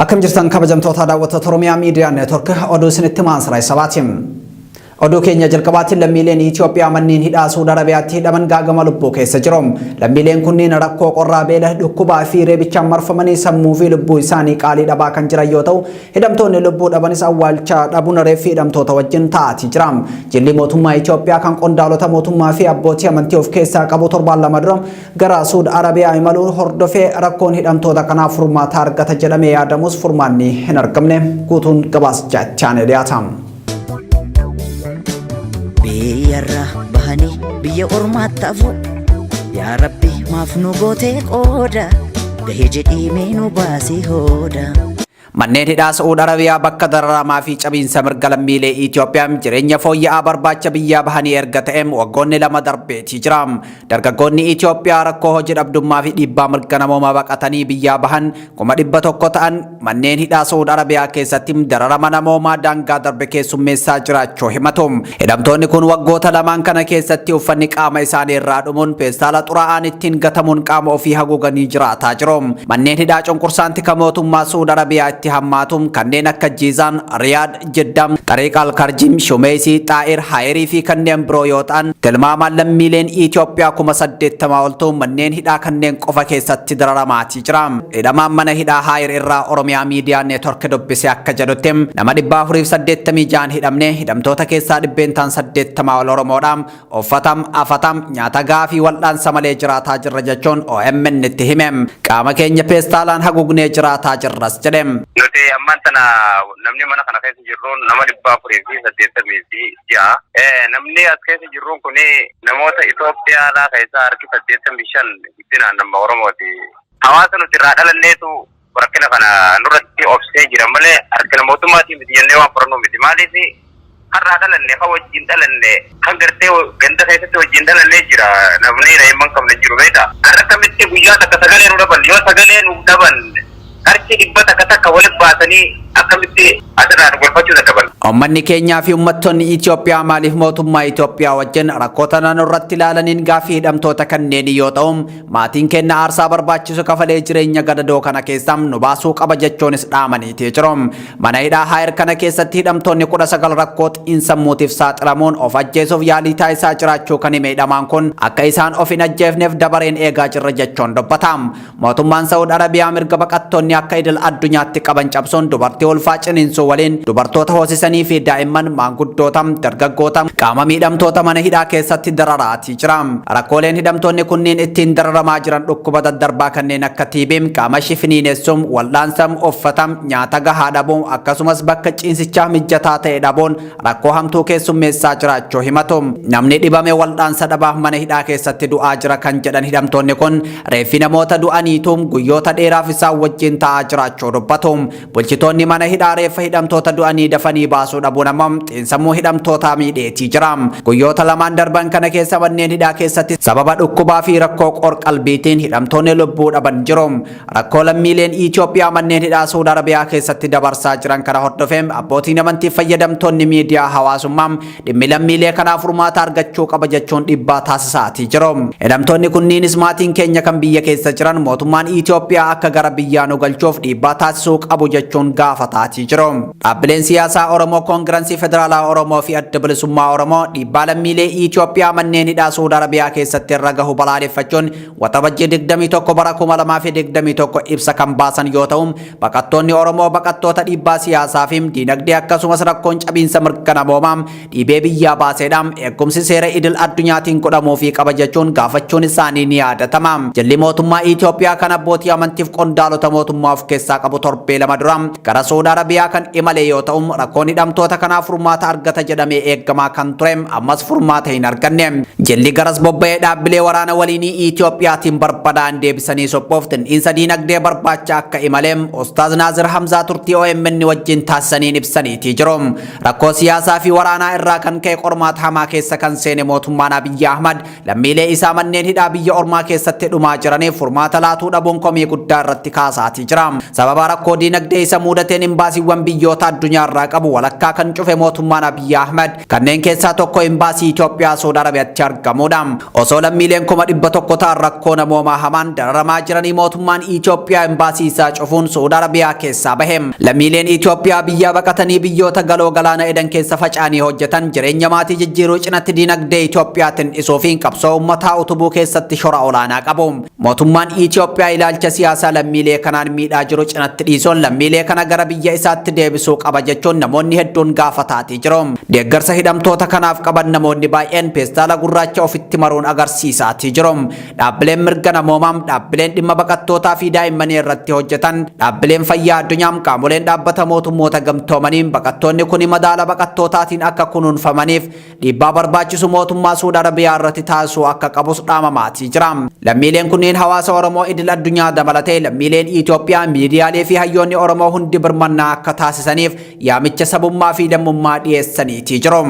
Akkam jirtan kabajamtoota daawwattoota Oromiyaa Miidiyaa Neetwork, oduu isinitti maansaraa sabaati. Oduu keenya jalqabaatiin, lammiileen Itoophiyaa manneen hidhaa Saudi Arabiyaatti hidhaman gaagama lubbuu keessa jiru. Lammiileen kunneen rakkoo qorraa, beela, dhukkubaa fi reebichaan marfamanii sammuu fi lubbuu isaanii qaalii dhabaa kan jiran yoo ta'u, hidhamtoonni lubbuu dhabanis awwaalcha dhabuun reeffi hidhamtoota wajjin ta'aatii jira. Jilli mootummaa Itoophiyaa kan qondaalota mootummaa fi abbootii amantii of keessaa qabu torbaan 2 dura gara Saudi Arabiyaa imaluu hordofee rakkoon hidhamtoota kanaaf furmaata argata jedhamee yaadamus furmaanni hin argamne. Guutuun gabaasichaa itti aanee dhiyaata. Biyyarraa bahanii biyya ormaatti hafu. Yaa Rabbi, maaf nu gootee qooda? Gahee jedhii mee nu baasii hooda. Manneen hidhaa Sa'uud Arabiyaa bakka dararamaa fi cabiinsa mirga lammiilee Itoophiyaa jireenya fooyya'aa barbaacha biyyaa bahanii erga ta'e waggoonni 2 darbeetii jira. Dargaggoonni Itoophiyaa rakkoo hojii dhabdummaa fi dhiibbaa mirga namoomaa baqatanii biyyaa bahan 100,000 ta'an manneen hidhaa Sa'uud Arabiyaa keessatti dararama namoomaa daangaa darbe keessummeessaa jiraachuu himatu. Hidhamtoonni kun waggoota lamaan kana keessatti uffanni qaama isaanii irraa dhumuun, peestaala xuraa'aan ittiin gatamuun qaama ofii haguuganii jiraataa jiru. Manneen hidhaa cunqursaan tika mootummaa Sa'uud Arabiyaa itti hammaatu kanneen akka Jiizaan, Riyaad, Jidda, Xariiq Alkarjim, Shumeesii, Xaa'ir, Hayirii fi kanneen biroo yoo ta'an, tilmaamaan lammiileen Itoophiyaa 80,000 oltu manneen hidhaa kanneen qofa keessatti dararamaatii jira. Hidhamaan mana hidhaa Haayir irraa Oromiyaa Miidiyaa Neetwork dubbise akka jedhutti, nama 486 hidhamne, hidhamtoota keessaa 80% ol Oromoodha. Uffatam, afatam, nyaata gahaa fi wal'aansa malee jiraataa jirra jechuun OMN itti hime. Qaama keenya peestaalaan haguugnee jiraataa jirras jedhe. Nuti ammaan tana namni mana kana keessa jirruun nama 486. Namni as keessa jirruun kun namoota Itoophiyaa keessaa harki 85 guddinaan nama Oromooti. Hawaasa nuti irraa dhalanneetu rakkina kana nurratti obsee jira malee harkina mootummaatiin miti jennee waan fudhannu miti. Maaliif, har'aa dhalanne, kan wajjin dhalanne, kan gartee ganda keessatti wajjin dhalannee jira. Namni daa'imman qabne jiru beekta. Har'a akkamitti guyyaa takka sagalee nu dhaban? Yoo sagalee nu dhaban, qarshii 100 takka walitti baasanii akkamitti asirraa nu golfachuu dadhaban? Uummanni keenyaa fi uummattoonni Itoophiyaa maaliif mootummaa Itoophiyaa wajjin rakkoo tana nurratti ilaalaniin gaaffii hidhamtoota kanneenii yoo ta'u, maatiin keenya aarsaa barbaachisu kafalee jireenya gadadoo kana keessaa nu baasuu qaba jechuunis dhaamaniitii jiru. Mana hidhaa Haayir kana keessatti hidhamtoonni 19 rakkoo xiinsammuutiif saaxilamuun of ajjeesuuf yaalii taasisaa jiraachuu kan hime hidhamaan kun, akka isaan of hin ajjeefneef dabareen eegaa jirra jechuun dubbata. Mootummaan Saa'ud Arabiyaa mirga baqattoonni akka idil addunyaatti qaban cabsuun dubartii ulfaa ciniinsuu waliin dubartoota hoosisanii fi daa'imman, maanguddoota, dargaggoota, qaama miidhamtoota mana hidhaa keessatti dararaatii jira. Rakkooleen hidhamtoonni kunniin ittiin dararamaa jiran dhukkuba daddarbaa kanneen akka TB, qaama shifiniinessuun, wal'aansa, uffata, nyaata gahaa dhabuu, akkasumas bakka ciisichaa mijataa ta'e dhabuun rakkoo hamtuu keessummeessaa jiraachuu himatu. Namni dhibame wal'aansa dhabaa mana hidhaa keessatti du'aa jira kan jedhan hidhamtoonni kun, reeffi namoota du'aniitu guyyoota dheeraaf isaan wajjin taa'aa jiraachuu dubbatu. Bulchitoonni mana hidhaa reeffa hidhamtoota du'anii dafanii baasuu dhabuun ammoo xiinsammuu hidhamtootaa miidheetii jira. Guyyoota lamaan darban kana keessa manneen hidhaa keessatti sababa dhukkubaa fi rakkoo qorqalbiitiin hidhamtoonni lubbuu dhaban jiru. Rakkoo lammiileen Itoophiyaa manneen hidhaa Saudi Arabiyaa keessatti dabarsaa jiran kana hordofee abbootiin amantii, fayyadamtoonni miidiyaa hawaasummaa dhimmi lammiilee kanaaf furmaata argachuu qaba jechuun dhiibbaa taasisaatii jiru. Hidhamtoonni kunniinis maatiin keenya kan biyya keessa jiran mootummaan Itoophiyaa akka gara biyyaa nu galchuuf dhiibbaa taasisuu qabu jechuun gaafataatii jiru. Dhaabbileen siyaasaa Oromoo Koongirensii Federaalaa Oromoo fi Adda Bilisummaa Oromoo dhiibbaa lammiilee Itoophiyaa manneen hidhaa Saudi Arabiyaa keessatti irra gahu balaaleffachuun Waxabajjii 21 bara 2021 ibsa kan baasan yoo ta'u, baqattoonni Oromoo baqattoota dhiibbaa siyaasaa fi diinagdee akkasumas rakkoon cabiinsa mirga namoomaa dhiibee biyyaa baaseedha. Eegumsi seera idil addunyaatiin godhamuufii qaba jechuun gaafachuun isaanii ni yaadatama. Jilli mootummaa Itoophiyaa kan abbootii amantiif qondaalota mootummaa of keessaa qabu torbee 2 dura gara Saudi Arabiyaa kan imale yoo ta'u, rakkoon hidhamtoota kanaaf furmaata argata jedhamee eeggamaa kan ture ammas furmaata hin arganne. Jilli garas bobba'ee dhaabbilee waraana waliinii Itoophiyaatiin barbadaa'an deebisanii suphuuf xinxiinsa diinagdee barbaacha akka imale Ustaaz Naazir Hamzaa turtii OMN wajjin taasisaniin ibsaniitii jiru. Rakkoo siyaasaa fi waraanaa irraa kan ka'e qormaata hamaa keessa kan seene mootummaan Abiyyi Ahmad lammiilee isaa manneen hidhaa biyya ormaa keessatti dhumaa jiraniif furmaata laatuu dhabuun komii guddaa irratti kaasaatii jira. Sababa rakkoo diinagdee isa mudateen murteesseen imbaasiiwwan biyyoota addunyaa irraa qabu walakkaa kan cufe mootummaan Abiyyi Ahmad kanneen keessaa tokko imbaasii Itoophiyaa Suud Arabiyaatti argamudha. Osoo lammiileen 100,000 ta'an rakkoo namoomaa hamaan dararamaa jiranii mootummaan Itoophiyaa imbaasii isaa cufuun Suud Arabiyaa keessaa bahe. Lammiileen Itoophiyaa biyyaa baqatanii biyyoota galoo galaana Edan keessa faca'anii hojjetan jireenya maatii jijjiiruu cinatti diinagdee Itoophiyaatiin dhisuu fi qabsoo uummataa utubuu keessatti shora olaanaa qabu. Mootummaan Itoophiyaa ilaalcha siyaasaa lammiilee kanaan miidhaa jiru cinatti dhiisuun lammiilee kana gara biyya isaatti deebisuu qaba jechuun namoonni hedduun gaafataatii jiru. Deeggarsa hidhamtoota kanaaf qaban namoonni baay'een peestaala gurraacha ofitti maruun agarsiisaatii jiru. Dhaabbileen mirga namoomaa, dhaabbileen dhimma baqattootaa fi daa'immanii irratti hojjetan, dhaabbileen fayyaa addunyaa, qaamoleen dhaabbata mootummoota gamtoomaniin baqattoonni kun madaala baqattootaatiin akka kunuunfamaniif dhiibbaa barbaachisu mootummaa Suud Arabiyaa irratti taasisuu akka qabus dhaamamaatii jira. Lammiileen kunneen hawaasa Oromoo idil addunyaa dabalatee lammiileen Itoophiyaa miidiyaalee fi hayyoonni Oromoo hundi birmannaa akka taasisaniif yaamicha sabummaa fi lammummaa dhiyeessaniitii jiru.